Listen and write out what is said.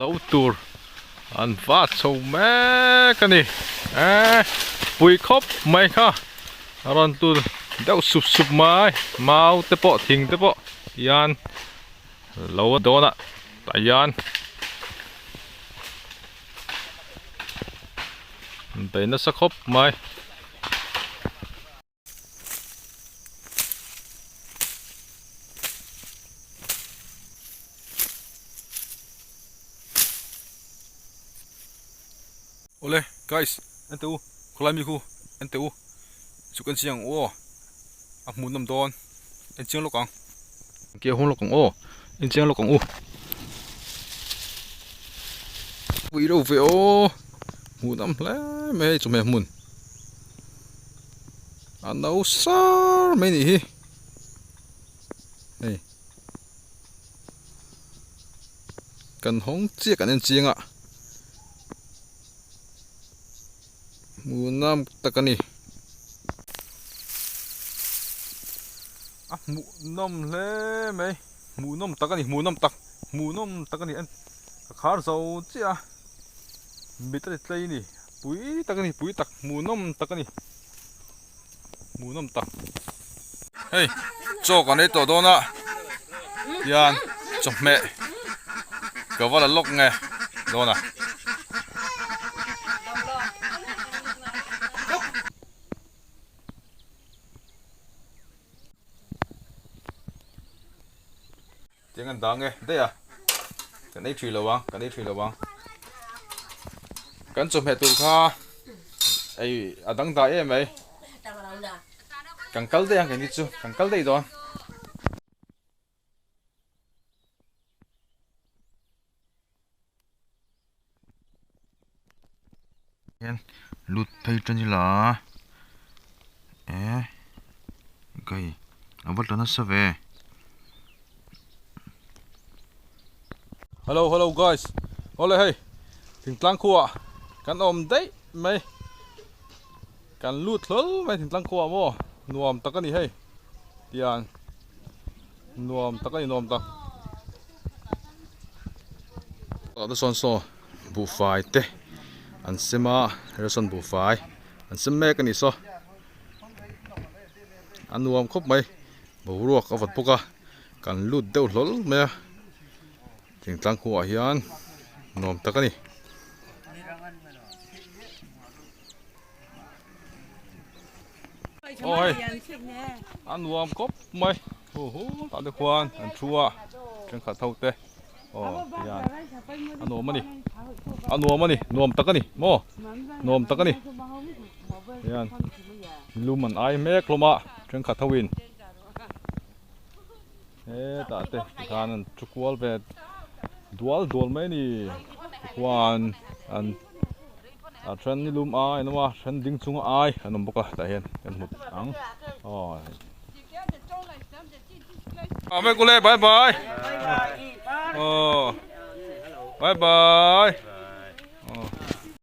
Lo tur an va chho mek a ni eh pui khawp mai kha a rawn tul deuh sup sup mai mau te pawh thing te pawh hian lo dawn a tah hian an bei nasa khawp mai. Awle guys en teh u khawlai mi khu en teh u chu kan chiang ang aw a hmuh nawm dawn en chiang lawk ang ke hawng lawk ang aw en chiang lawk ang u pui reuh ve aw hmuh nawm hle mai hei chawhmeh hmun. A no sar mai nih hi hei kan hawng chiah kan en chiang a hmuhnam tak a ni a hmuhnawm hle mai hmuhnawm tak a ni hmuhnawm tak hmuhnawm tak a ni ka khar zo chiah a. Mit a ti tlei a ni pui tak a ni pui tak hmuhnawm tak a ni hmuhnawm tak hei chaw kan ei tawh dawn a hian chawhmeh ka va la lawk nge dawn a. Tiang an dang e daih a kan ei thui lo ang kan ei thui lo ang kan chawhmeh tur kha ei a dang dai em mai kan kal daih ang keini chu kan kal daih dawn. Hian lut phei tan ila eh kai a va tla nasa ve hello hello guys awle hei thingtlang khuah kan awm daih mai kan lut hlawl mai thingtlang khuah maw nuam tak a ni hei tiang nuam tak a ni nuam tak tah te sawn saw buhfai te an sem a ration buhfai an sem mek a ni saw a nuam khawp mai boruak a vawt bawk a kan lut deuh hlawl mai a thingtlang khuaah hian nuam tak a ni. Aw hei a nuam khawp mai hu hu tah te khuan an thu a thenkhat ho te aw tihian a nuam a ni a nuam a ni nuam tak a ni maw nuam tak a ni tihian lum an ai mek hlawm a thenkhat ho in hetah te tikhan an thu kual ve dual dual mai a ni tikhuan an. A then ni lum ai an awm a a then ding chunga ai an awm bawk a tah hian kan hmu ang aw. Bye bye bye. Bye bye.